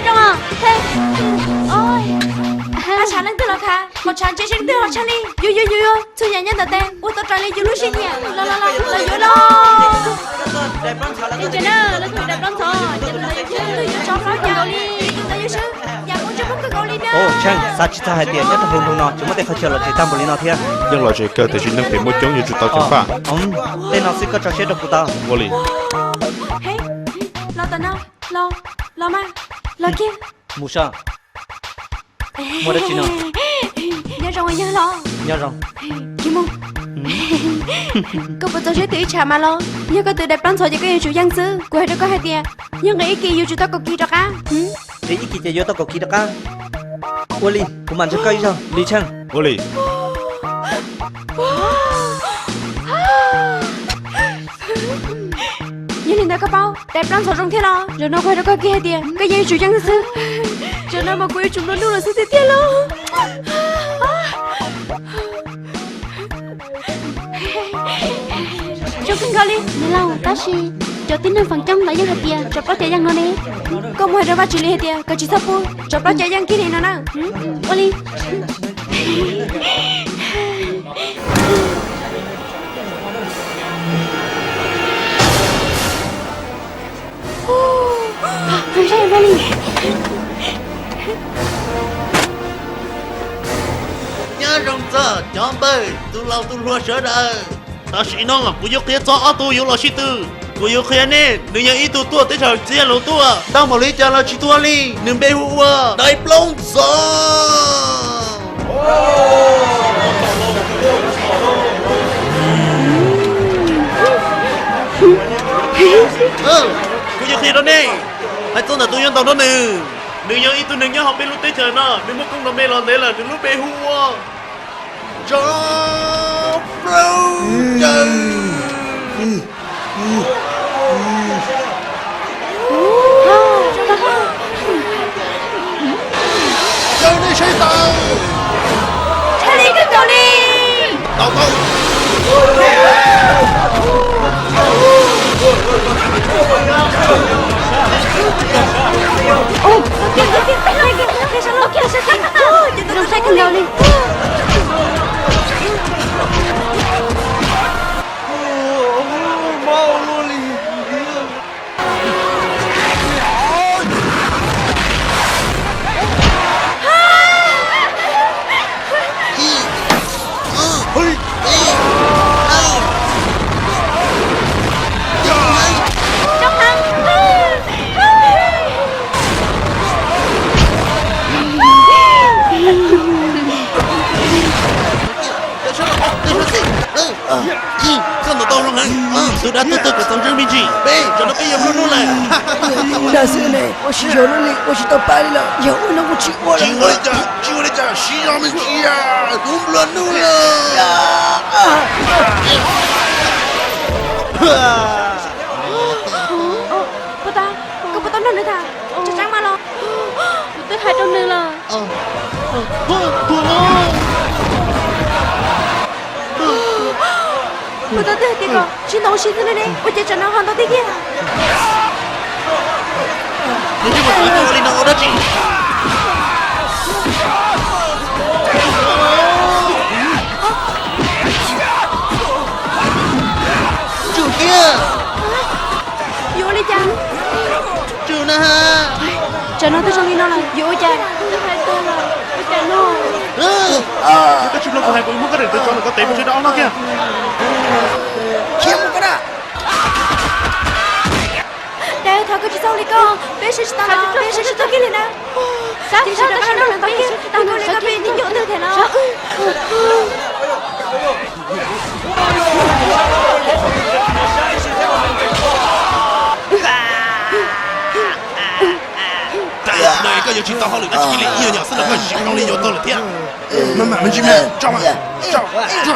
Zoo os, thej. Oj, tshav leej twg los khav, qhov tshav ntse tshaj leej twg los tshaj li. Yuav yuav yuav yuav, txhua yam nyob ntawm tes ua tau raws li yus lub siab nyiam. Los los los los yuav los. Ntsia na, lawv tus daim plaub ntxhov, tus yuav tsov plaub nkaus li, tus yuav swb, yam uas tsis muaj kawg nkaus li na. Ov, Tsheej, xav tsis txog hais tias nyob rau hauv nroog no tseem muaj tej qhov chaw lom zem tag npaum li no thiab. Yeej lom zem kawg tiam sis neeg phem muaj coob yuav tsum tau ceev faj. Tej no xwb koj tso siab rau kuv tau. Ua li. Los tom no, los, los mas, los kiag. Mus saib. Muaj dab tsi no? Nyob zoo yawg los. Nyob zoo. Kiag mus. Koj puas txaus siab twv ib tshav mas los? Yog koj twv daim plaub ntxhov ces koj yuav tsum yeej xwb. Kuv hais rau koj hais tias, yog nqis ib kis yuav tsum tau kaum kis rov qab. Nqis ib kis ces yuav tau kaum kis rov qab. Ua li, kuv mam nrog koj ib zaug, Lis Tsheej. Ua li. Yog li ntawd koj paub daim plaub ntxhov zoo thiab los? Zaum no kuv hais rau koj kiag hais tias koj yeej yuav tsum yeej xwb. Zaum no mas kuv yuav tsum nplua nuj lawm xwb tiag tiag los. Zoo kawg nkaus li niam laus, tab sis cov tib neeg feem coob lawv yeej hais tias tsov plaub cov yeej no ne. Koj mus hais rau Vaj Tswv Lis hais tias koj tsis txhob pub tsov plaub cov yeej kiag li no na. Ua li. Nyob zoo txog cov npawg tus laus tus hluas sawv daws. Tam sim no kuv yuav qhia txog ob tug yuav los sib tw. Kuv yuav qhia nej, nws yog ib tug tuaj teb chaws txiaj lus tuaj, tau npaum li cas los tsis tuag li. Nws npe hu ua Daim Plaub Ntxhov. Kuv yuav qhia rau nej, hais txog ntawm tus yuav ntaus nrog nws, nws yog ib tug neeg nyob hauv peb lub teb chaws no, nws muaj koob nrog me los ntev lawm, nws lub npe hu ua Tsov Plaub Ncaws. Caw nej saib tau. Tshaj li kawg nkaus li. Tau tau. Zoo siab kawg nkaus li. Koj ntawm tau zoo heev, tus dab tuag tuag kom txaus ntseeg me ntsis, peb zaum no peb yuav nplua nuj lawm. Dag xwb ne, ua siv zog lub li ua tsis tau pab li lawm, yog ua no kuj tsis ua lawm. Tsis ua li cas, tsis ua li cas, siv zog me ntsis, kuv nplua nuj lawm. Puas tau, koj puas tau nrog nws tham tseeb tseeb mas los? Kuv twb hais rau nws lawm. Puas tau twb hais tias kom tsis ntau ua si xwb ne, ua cas tsam no ho ntau tiag tiag. Nws twb mus txog ua li no ua dab tsi? Tsum kiag. Yuav ua li cas? Tsum na ha. Tsam no twb zoo li no lawm yuav ua cas? Ua cas no? Koj tsis mloog kuv hais, kuv muab koj daim tawv tsov ntawm koj tev mus tsev rau ob hnub kiag. Khiav mus koj na. Dawb, thov koj tsis txhob ua li koj, peb sawv tsis tau los peb sawv tsis tau kiag li na. Cia sawv daws rov qab nrog lawv ntaus kiag, tag nrho li koj peb yeej yuav ua twg thiab los? Koj yuav tsis tau hauj lwm dab tsi li, ib yam xwb los koj tsis mloog li yuav tuag lawm thiab. Maj mam me ntsis mas, tso mas, tso.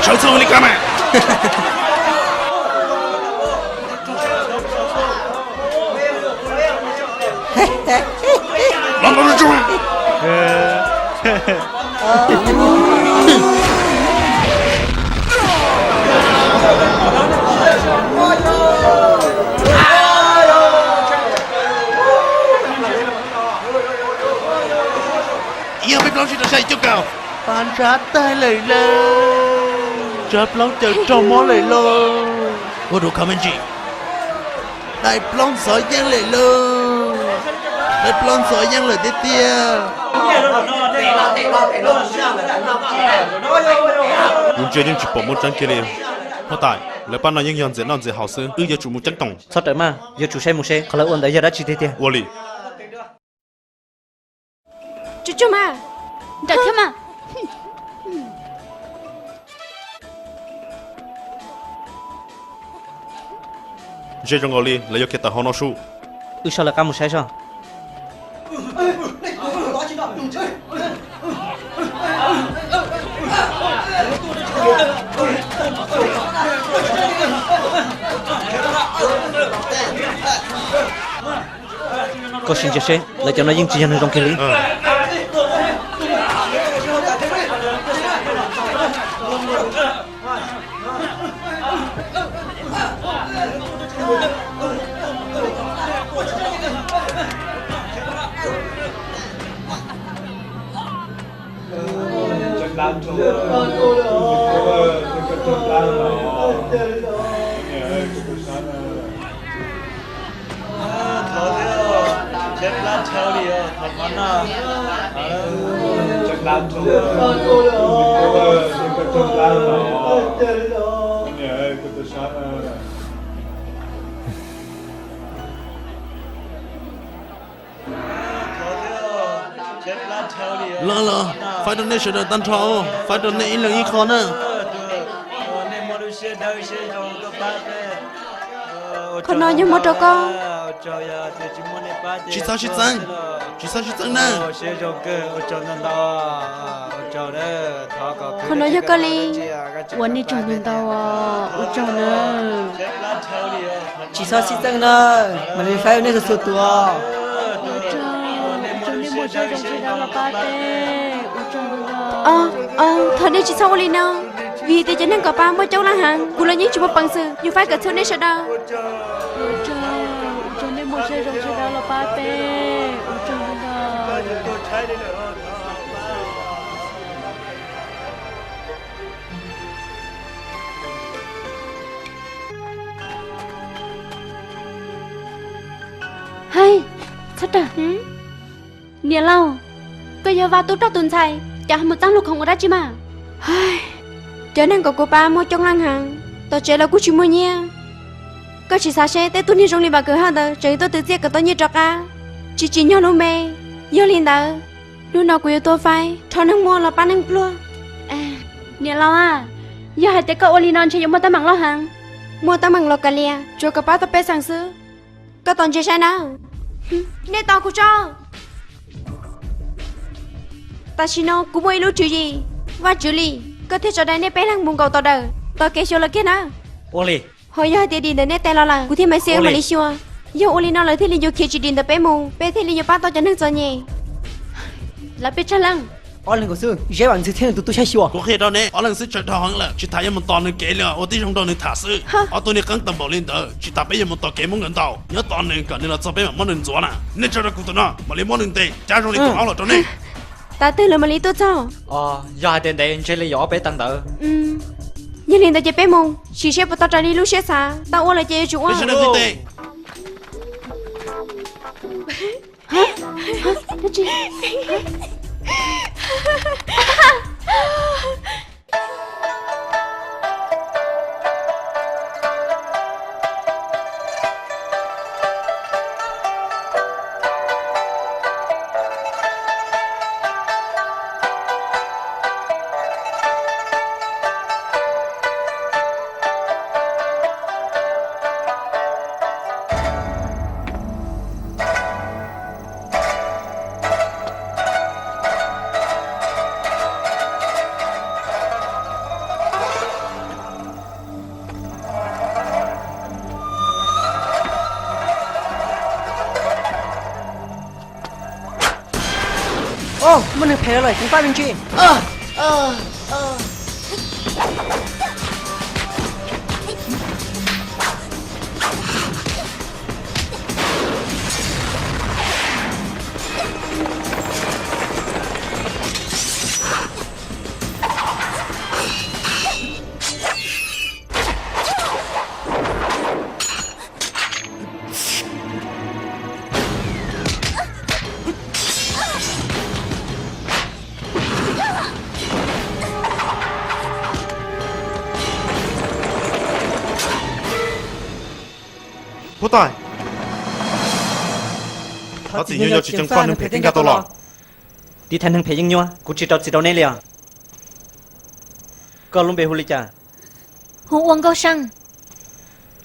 Sawv txog li koj mas. Los ntaus nws tso. Pab ntshav tag lawm lauj. Ntshav plaub caws raug mob lawm lauj. Ua rau khav me ntsis. Dais plaub ntxhov yeej lawm lauj. Dais plaub ntxhov yeej lawm tiag tiag. Kuv ntsia yeej tsis pom muaj tseeb kiag li. Huab tais, lawv pab no yeej yog ntxias noj ntxias haus xwb, wb yuav tsum mus ceeb toom. Txhob rawm maj, yuav tsum saib mus seb qhov lawv ua ntawd yog dab tsi tiag tiag. Ua li. Tsuag tsuag mas, nrawm thiab mas. Ze zoo nkaus li lawv yuav khiav tawm hauv no sub. Wb soj lawv qab mus saib soj. Koj sim ntsia seb, lawv cov no yeej tsis yog neeg zoo kiag li. Los los, faib rau nej sawv daws tag nrho, faib rau nej ib leeg ib qho na. Qhov no yog muab rau koj. Tsis txhob sib txeeb, tsis txhob sib txeeb na. Qhov no yog koj li. Ua nej tsaug ntau ntau, ua tsaug na. Tsis txhob sib txeeb na, mam li faib nej txhua txhua tus. Thov nej tsis txhob ua li no, vim tias cov neeg kom pab muaj coob leej heev, kuv los yeej tsis muaj peev xwm yuav faib kom txhua nej sawv daws. Hais, txhob rawm. Niam laus, koj yog vaj tub rog tus ntxhais, cas ho mus txeeb luag khoom ua dab tsi mas? Cov neeg kom kuv pab muaj coob leej heev, tom tsev los kuj tsis muaj nyiaj. Koj tsis xav seb tej tug niag zoo li Vam Kwv Hawj ntawd tseem tuaj twv txiaj kom tau nyiaj rov qab, tsis tsim nyog lub npe. Yog li ntawd, hnub no kuv yuav tuaj faib rho neeg muaj los pab neeg pluag. Niam laus a, yog hais tias koj ua li no ntshe yuav muaj teeb meem loj heev. Muaj teeb meem los kav liam, tsuav kom pab tau pej xeem xwb. Koj tos ntsia saib nawb. Nej tos kuv tso. Tam sim no kuv muaj ib lub tswv yim, Vaj Tswv Lis, koj thiaj tso dai nej peb leeg mus nkaum tom dawm, tos kev xyuas lawm kiag nawb. Ua li. Ho yog hais tias dim ntawm nej tes los lawm, kuv thiab Maiv Xia mam li xyuas. Yog ua li no lawv thiaj li yuav khiav tsis dim ntawm peb mus, peb thiaj li yuav pab tau cov neeg txom nyem. Lawv peb tsawg leej? Ob leeg nkaus xwb, Zeb Vam Ntxwg thiab nws tus tub saib xyuas. Kuv qhia rau nej, ob leeg xwb tsawg dhau heev lawm, tsis tas yuav mus tos nws kev li os, ua tib zoo nrog nws tham xwb. Ob tug niag qeeb tau npaum li ntawd, tsis tas peb yuav mus tos kev muab nkawd ntaus. Nyob tos nws kom nws los txog peb mam muab nws ntxuav na. Nej tso rau kuv tus no, mam li muab nws ntes cab zoo li tus aub los rau nej. Tav twg lawv mam li tuaj txog? Yog hais tias ntev ntshe li yuav ob peb tag ntawd. Yog li ntawd ces peb mus, sim seb puas tau raws li lub siab xav, tau ua lawm ces yuav tsum ua. Muaj neeg phem los lawm, ceev faj me ntsis. Huab tais, thov txim nyuaj yog tsis tsoo koj neeg phem thiab nkag tau los. Tiv thaiv neeg phem yeej nyuaj, kuv tsis rau txim rau neb li os. Koj lub npe hu li cas? Hu ua Nkauj See.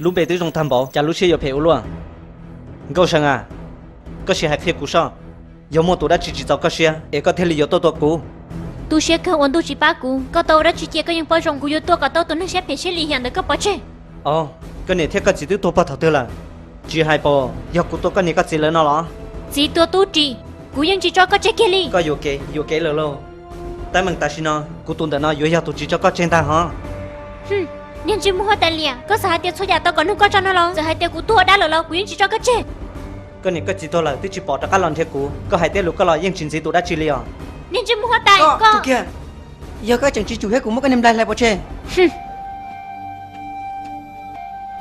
Lub npe twb zoo tag npaum cas lub siab yuav phem ua luaj. Nkauj See a, koj sim hais qhia kuv soj, yog muaj tus dab tsi tsis txaus koj siab es koj thiaj li yuav tuaj tua kuv? Tu siab kawg ua ntuj tsis pab kuv, koj tau ua dab tsi cia koj yeej paub zoo, kuv yuav tuaj kom tau tus neeg siab phem siab lim hiam ntawd koj pov tseg. Au, koj niam thiab koj txiv twb tuag puag thaum twg lawm? Tsis hais paub yog kuv tua koj niam koj txiv lawv no los? Txiv tua tub ris, kuv yeej tsis tso koj tseg kiag li. Koj yuam kev yuam kev lawm lauj. Teeb meem tam sim no kuv tus ntawm no yuav yog tus tsis tso koj tseg ntag hov. Niag ntsej muag huab tais liam, koj xav hais tias txhua yam tau kom nug koj tso no los? Txawm hais tias kuv tuag ua dab lawm los kuv yeej tsis tso koj tseg. Koj niam koj txiv tuag lawm twb tsis pom rov qab los nrhiav kuv, koj hais tej lus koj los yeej tsis ntxiv tus dab tsi li os. Niag ntsej muag huab tais, koj kiag, yog koj tseem tsis tsum thiab kuv muab koj niag nplaig hlais pov tseg.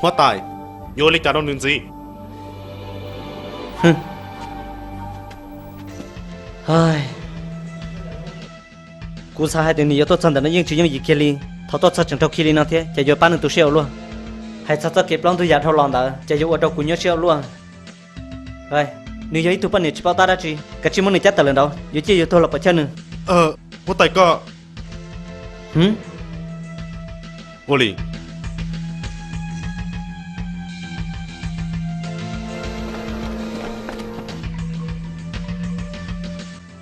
Huab tais, yuav ua li cas rau nws ntxiv? Kuv xav hais tias nws yuav tuaj txog ntawm no yeej tsis yooj yim kiag li, thaum tuaj txog tseem raug khi li no thiab ces yuav pab nws tu siab ua luaj. Hais txog txoj kev plaub ntug yam dhau los ntawd ces yuav ua rau kuv nyuaj siab ua luaj. Nws yog ib tug poj niam tsis paub tab dab tsi, kav tsij muab nws cab tawm lawm nraud, yuav ciaj yuav tuag los puas chawj nws. Huab tais koj. Ua li.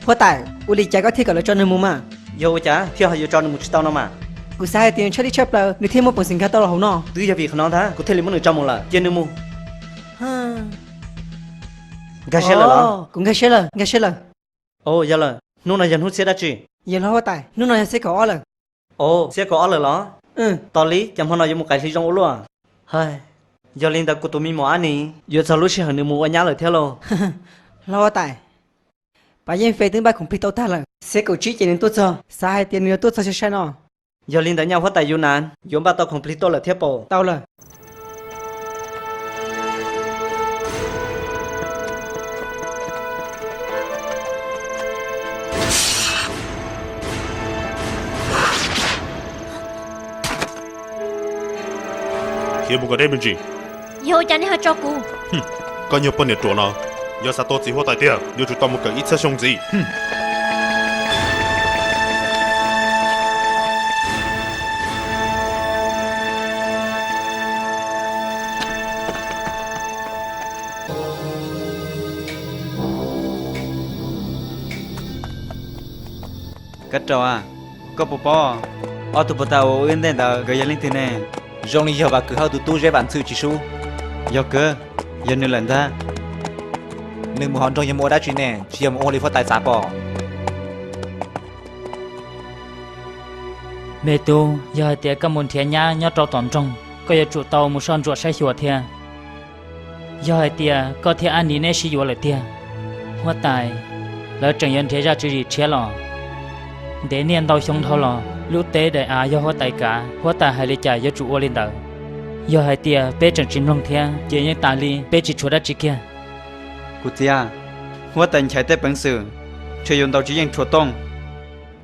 Huab tais, ua li cas koj thiaj kom lawv tso nws mus mas? Yog ua cas thiaj ho yuav tso nws mus tsis tau no mas? Kuv xav hais tias nws tshaj lij tshaj plaws nws thiaj muaj peev xwm nkag tau los hauv no. Twb yog vim qhov no ntag kuv thiaj li muab nws tso mus lawm, cia nws mus. Nkag siab lawm los? Kuv nkag siab lawm, nkag siab lawm. Au, yog lawm, hnub no yog hnub txhiab dab tsi? Yog los huab tais, hnub no yog xiab kaum ob lawm. Au, xiab kaum ob lawm los? Tos li cas hmo no yuav mus qaim hli zoo ua luaj. Yog li ntawd kuv tus me muam Ab Nis yuav txog lub sij hawm nws mus ua nyab lawm thiab lauj. Los huab tais, Pab Yeej Fej twb npaj khoom plig tau tag lawm, xiab kaum tsib ces nws tuaj txog, xav hais tias nws yuav tuaj txog sai sai no. Yog li ntawd nyaj huab tais Yus Nas yuav npaj tau khoom plig tuaj lawm thiab paub? Tau lawm. Khiav mus kom deb me ntsis. Yog ua cas nej ho tso kuv? Koj nyuag poj niam ruam no, yog xav tua txiv huab tais tiag yuav tsum tau mus kawm ib txhiab xyoo ntxiv. Kab Rau a, koj puas paub ob tug puag ta uas ua wb ntej ntawd nkawd yog leej twg ne? Zoo li yog Vam Kwm Hawj tus tub Zeb Vam Ntxhw tsis sub. Yog kawg, yog nws lawm ntag. Nws mus hauv nroog yog mus ua dab tsi ne? Tsis yog mus ua li huab tais xav pom. Me tub, yog hais tias koj mus nrhiav nyab nyob rau tom nroog, koj yuav tsum tau mus soj ntsuam saib xyuas thiab. Yog hais tias koj thiab Ab Nis neb sib yuav lawm tiag, huab tais, lawv tseem yuav nrhiav zaj tswv yim tshiab los. Ntev niaj ntau xyoo dhau los, lub teb daim av yog huab tais kav, huab tais hais li cas yuav tsum ua li ntawd. Yog hais tias peb tseem tsis mloog thiab ces yeej tas li, peb tsis tshuav dab tsi kiag. Kuv txiv, huab tais nchaiv tej peev xwm, ntshe yuav ntaus tsis yeej rhuav tooj.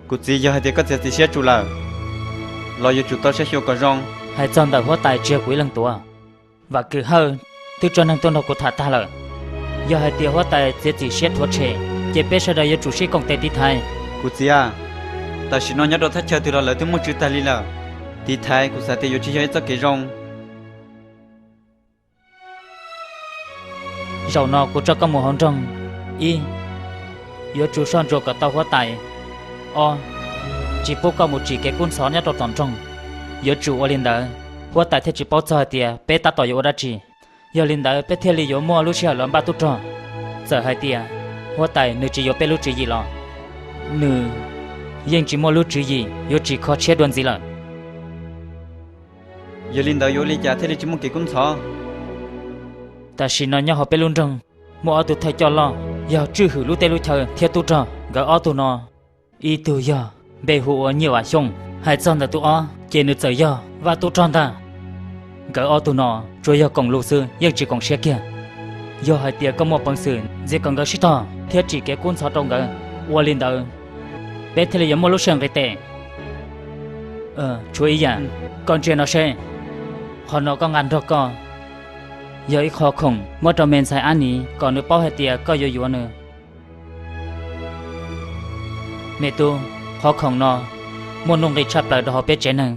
Kuv txiv, yog hais tias koj txiav txim siab tsum lawm, los yuav tsum tau saib xyuas kom zoo. Hais txog ntawm huab tais tsis yog kuv ib leeg tuav, Vam Kwm Hawj twb tso neeg tuaj nrog kuv tham tag lawm. Yog hais tias huab tais txiav txim siab rhuav tshem, ces peb sawv daws yuav tsum sib koom tes tiv thaiv. Kuv txiv, tam sim no nyob rau thaj chaw twg los lawv twb muaj tswv tag li lawm. Tiv thaiv kuv xav tias yuav tsis yog ib txoj kev zoo. Zaum no kuv tso koj mus hauv nroog. Ib, yuav tsum soj ntsuam kom tau huab tais. Ob, tsis pub koj mus tsim kev kub ntxhov nyob rau tom nroog. Yuav tsum ua li ntawd, huab tais thiaj tsis paub txog hais tias peb tab tom yuav ua dab tsi. Yog li ntawd peb thiaj li yuav muaj lub sij hawm los npaj tub rog. Txawm hais tias huab tais nws tsis yuav peb lub tswv yim los, nws yeej tsis muaj lub tswv yim yuav tsim kho tshiab dua ntxiv lawm. Yog li ntawd yuav ua li cas thiaj li tsis muaj kev kub ntxhov? Tam sim no nyob hauv peb lub nroog muaj ob tug thawj coj loj, yog tswj hwm lub teb lub chaw thiab tub rog. Nkawd ob tug no, ib tug yog npe hu ua Nyiaj Vam Xyooj, hais txog ntawm tus ob ces nws txawm yog vaj tub rog ntag. Nkawd ob tug no tsuas yog koom lus xwb yeej tsis koom siab kiag. Yog hais tias koj muaj peev xwm ntxias kom nkawd sib tog thiab tsim kev kub ntxhov rau nkawd, ua li ntawd peb thiaj li yuav muaj lub sij hawm nqis tes. Tshuav ib yam, koj ntsia no seb, qhov no koj nqa nrog koj. Yog ib qho khoom muab rau me ntxhais Ab Niv kom nws paub hais tias koj yuav yuav nws. Me tub, qhov khoom no muaj nuj nqis tshaj plaws rau hauv peb tsev neeg.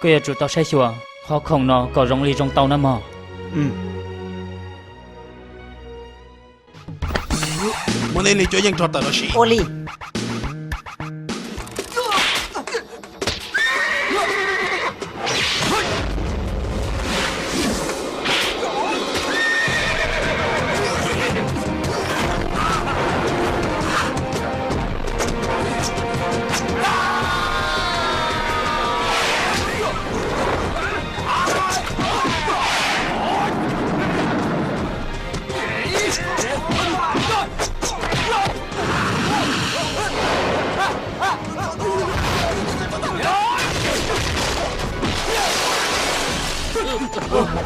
Koj yuav tsum tau saib xyuas qhov khoom no kom zoo li zoo tau nawb mog. Muab nej li cuab yeej rho tawm los sis. Ua li.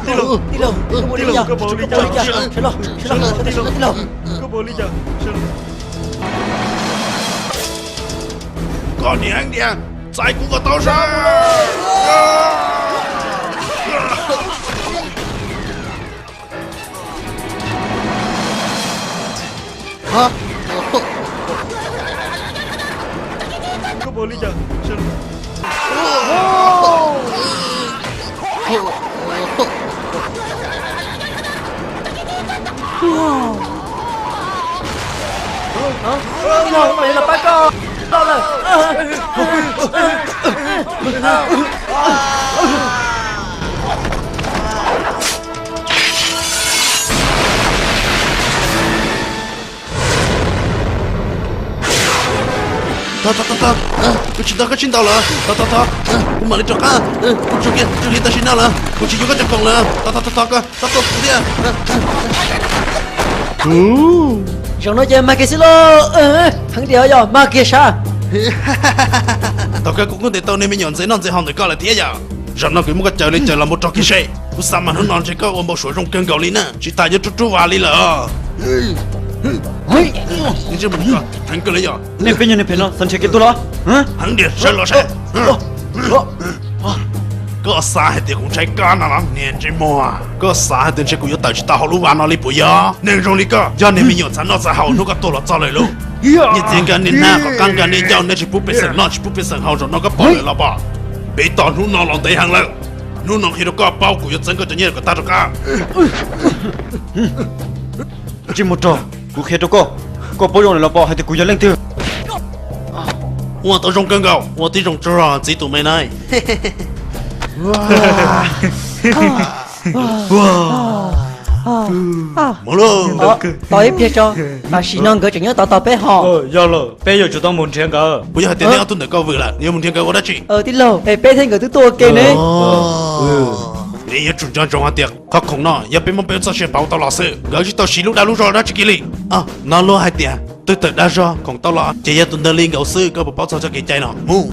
Tij laug, tij laug, koj puas ua li cas? Tij laug, koj puas ua li cas? Koj niam heev tiag, txais kuv kom tau sab. Koj puas ua li cas? Tij laug, pab koj. Thov, thov, thov, thov, kuv tsis ntaus koj sib ntaus lawm. Thov, thov, thov, kuv mam li rov qab. Kuv tsum kiag, tsum kiag tam sim no lawm, kuv tsis yuav koj cov khoom lawm. Thov, thov, thov, thov koj, thov tua kuv thiab. Zaum no ces mag kiag xwb lauj. Heev tiag yog mag kiag sav. Thaum kawg kuv kuj ntes tau niag me nyuam ntxeev noj ntxeev haus ntawm koj lawm thiab yom. Zaum no kuv muab koj caw li caw los mus rog kiag seb. Kuv xav mas hnub no ntshe koj ua npau suav zoo kawg nkaus li na, tsis tas yuav rub rub vas li lawm. Heev kawg li yom. Nej peb nyuag niag phem no xav nrhiav kev tuag los? Heev tiag, sawv los seb. Koj xav hais tias kuv ntshai koj no los niag ntsej muag? Koj xav hais tias ntshe kuv yuav tawm tsis tau hauv lub vas no li puas yog? Neeg zoo li koj yog niag me nyuam txhav noj txhav haus hnub koj tuag los txog lawm lauj. Nyiaj txiag nkag niaj hnab, qhov qab nkag niaj ncauj, neb tsis pub pej xeem noj tsis pub pej xeem haus, zaum no koj pom lawm los pom. Peb tos hnub no los ntev heev lawm. Hnub no qhia rau koj paub kuv yuav txeeb koj cov nyiaj kom tag rov qab. Ntsej muag rog, kuv qhia rau koj, koj paub zoo lawm los pom hais tias kuv yog leej twg. Ua tau zoo kawg nkaus, ua tib zoo tso txiv tus me na. Tos ib pliag tso, tam sim no nkawd tseem nyob tod tos peb hos. Yog lawm, peb yuav tsum tau mus nrhiav nkawd. Puas yog hais tias neb ob tug ntawm koj vwm lawm, yuav mus nrhiav nkawd ua dab tsi? Tij laug, es peb thiab nkawd twb tuaj ua ke ne. Neb yuav tsum nco ntsoov hais tias qhov khoom no yog peb muab peb txoj sia pauv tau los xwb, nkawd tsis tau siv lub dag lub zog dab tsi kiag li. No luag hais tias twg tawm dag zog khoom tau los ces yog tus ntawd li nkaus xwb, koj puas paub txog txoj kev cai no? Mus.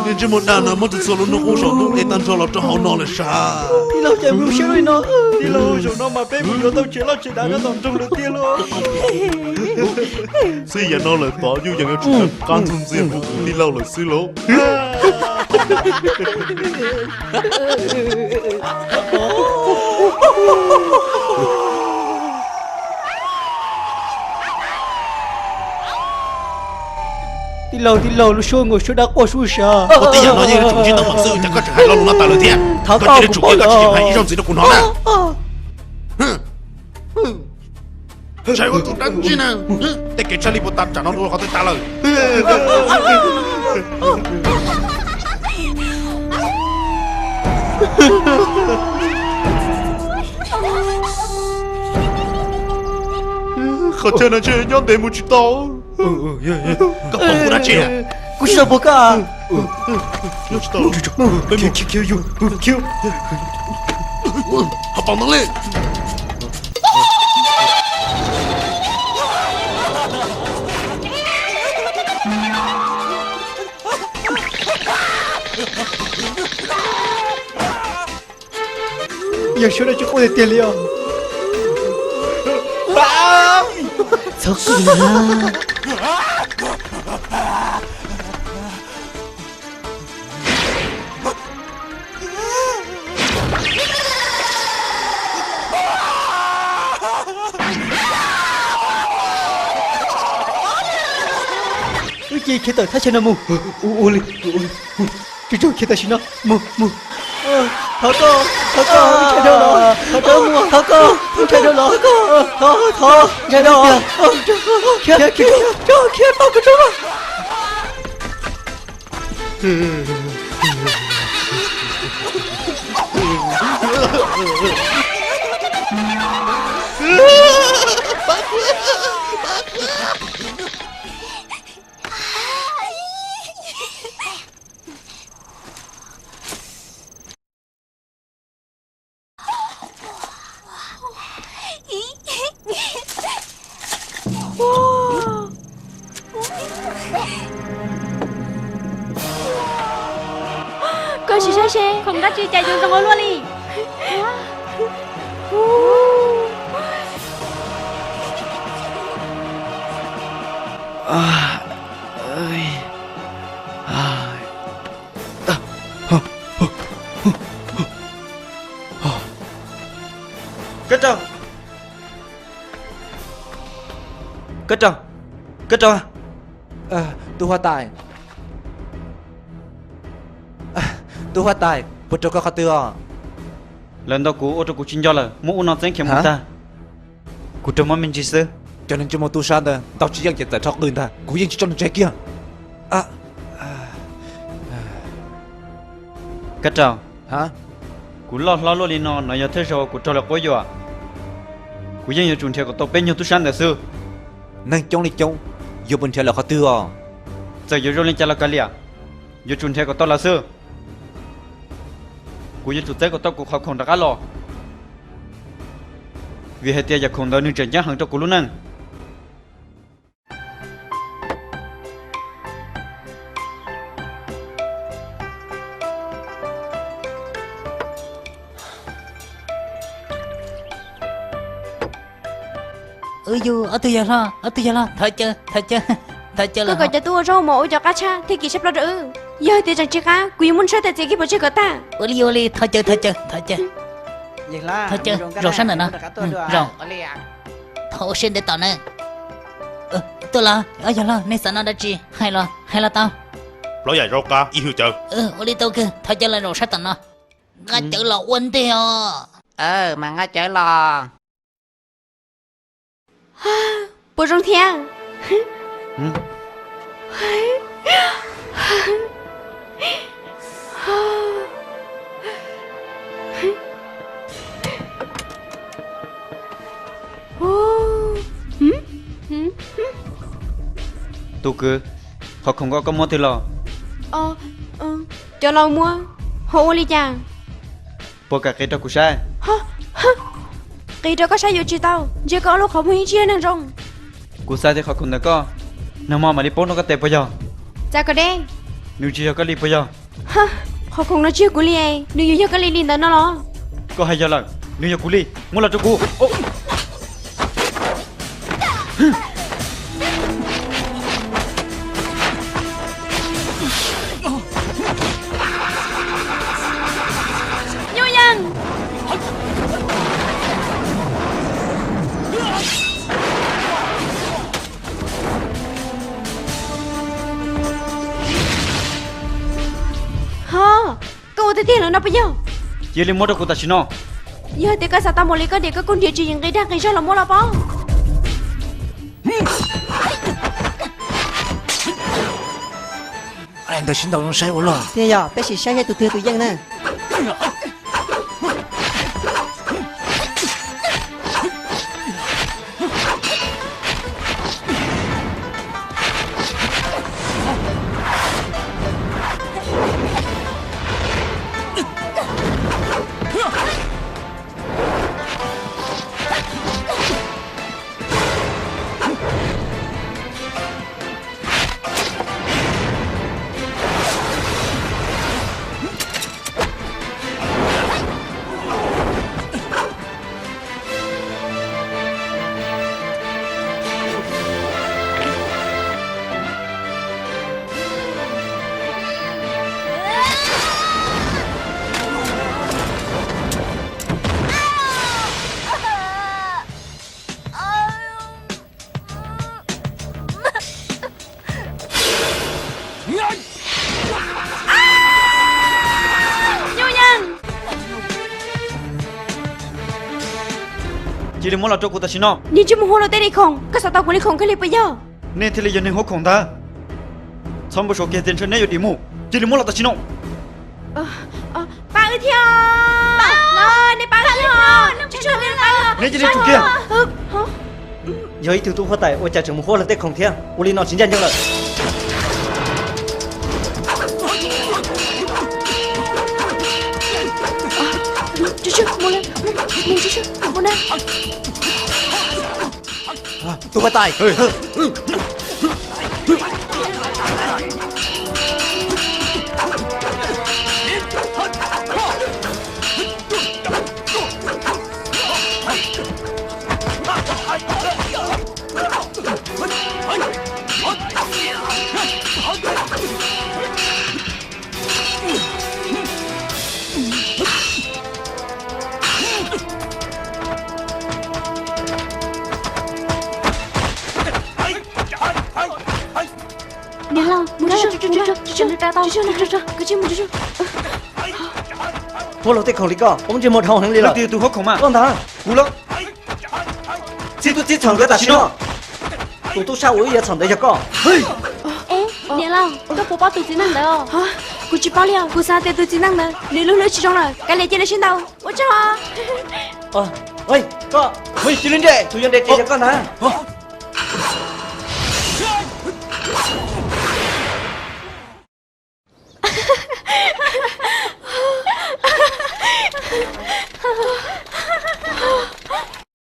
Niag ntsej muag dag no muab txhua txhua lub hnub qub saum hnub es tag nrho los rau hauv no lawm sav. Tij laug, cas mus siab li no? Tij laug, zaum no mas peb mus yuav tau tsev loj tsev dav nyob tom nroog lawm tiag lauj. Xwb yam no lawm tod yuj yees yuav tsum qab ntxoog ntxiag rau kuv tij laug lawm xwb lauj. Tij laug, tij laug, lub suab nkaus suab dab quaj suab sav. Ua tib yam no yeej yuav tsum ntsib tau meem xwb, cas koj tseem hais lo lus no tas lawm thiab? Koj cia li tsum kiag, koj tsis tseem hais ib zaug ntxiv rau kuv hnov na. Ntshai ua tus dab tsi na. Tej kev tshaj lij puas tas tsam no dua qhov twg tas lawm? Qhov chaw no ntshe nyob ntev mus tsis tau. Koj pom kuv dab tsi? Kuv tsis tau pom koj. Ho pom ntoo li. Yog suab dab tsi quaj tiag tiag li os. Txhob qw na. Wb cia khiav tawm thaj chaw no mus. Ua li, ua li. Tsuag tsuag khiav tam sim no. Mus, mus. Thov koj, thov koj, wb ntshaw dhau los. Thov koj, thov koj, wb ntshaw dhau los. Thov, thov, ntshaw dhau los. Khiav, khiav, khiav, khiav, khiav, khiav, khiav, khiav. Koj sim saib seb khoom dab tsi cas yuav zoo ua luaj li. Kab Rau, Kab Rau, Kab Rau, tus huab tais, tus huab tais, puas raug koj qhov twg os? Lawv ntaus kuv ua rau kuv tsis nco lawm, muab ub no txeeb khiav mus tag. Kuv raug mob me ntsis xwb. Cov neeg ntsej muag tub sab ntawd ntaus tsis yeej ces txawm rho qws ntag, kuv yeej tsis tso nws tseg kiag. Kab Rau, kuv loj hlob luaj li no, no yog thawj zaug kuv raug lawv quab yuam. Kuv yeej yuav tsum nrhiav kom tau peb nyuag tub sab ntawd xwb. Neeg coob li coob, yuav puas nrhiav lawv qhov twg os? Txawm yuav zoo li cas los kav liam, yuav tsum nrhiav kom tau lawv xwb. Kuv yuav tsum txeeb kom tau kuv qhov khoom rov qab los, vim hais tias yam khoom ntawd nws tseem ceeb heev rau kuv lub neej. Wb yug ob tug yawg hlob, ob tug yawg hlob, thov caw, thov caw, thov caw. Koj kom cov tub ua zaub mov ua cov qab tshaj thiab kim tshaj plaws rau wb. Yog hais tias tseem tsis qab, kuv yuav muab nws saib tawm txiav kiag pov tseg kom tag. Ua li, ua li, thov caw, thov caw, thov caw. Thov caw, zaum sab ntawm no. Zaum. Thov ua siab ntev tos nawb. Tuaj los, ob yawg hlob, nej xav noj dab tsi? Hais los, hais los tau. Plaub yam zaub qab ib hwj cawv. Ua li tau kawg, thov caw los zaum sab tom no. Nqa cawv los ua ntej os. Mas nqa cawv los. Puas zoo thiab? Tus kwv, qhov khoom ko koj muab twg los? Cov laus muab, ho ua li cas? Puas kam qhia rau kuv saib? Qhia rau koj saib yuav tsis tau, ntsia koj ob lub qhov muag yeej tsis yog neeg zoo. Kuv xav tias qhov khoom ntawm koj, nag hmo mam li poob rau koj tes puas yog? Txav kom deb. Nws tsis yog koj li puas yog? Qhov khoom no tsis yog kuv li, nws yuav yog koj li li ntawd no los? Koj hais yog lawm, nws yog kuv li, muab los rau kuv. Nyuj Yeej! Ho, koj ua tiag tiag los no puas yog? Cia li muab rau kuv tam sim no. Yog tias koj xav tau npaum li koj niam, koj kuj nrhiav tswv yim nqi dag nqi zog los muab los pob. Ntawd sib ntaus zoo saib ua luaj. Thiab yog peb sim saib seb tus twg tus yeej na. Cia li muab los rau kuv tam sim no. Niag ntsej muag huab luaj tej niag khoom, koj xav tau kuv li khoom kawg li puas yog? Nej thiaj li yog neeg huab khoom ntag. Txhob npau suav kiag tias ntshe neb yuav dim mus. Cia li muab los tam sim no. Pab wb thiab. Los, nej pab wb thiab. Neb cia li tsum kiag. Yog ib tug tub huab tais ua cas tseem mus huab luaj tej khoom thiab? Ua li no tsis ncaj ncees lawm. Tub huab tais. Niam laus, mus, huab luaj tej khoom li koj, ua ntsej muag dhau heev li lawm. Leej twg yog tus huab khoom mas? Koj ntag. Kuv los. Txib tub txib txhaum ntawd tam sim no. Tus tub sab uas wb yuav txhaum ntawd yog koj. Niam laus, koj puas paub tus txiv neej ntawd? Kuv tsis paub li os, kuv xav tias tus txiv neej ntawd nws lub hlwb tsis zoo lawm, kav liam cia li sib ntaus. Ua tsaug. Koj, cia li nres, tus yuav nres ces yog koj ntag.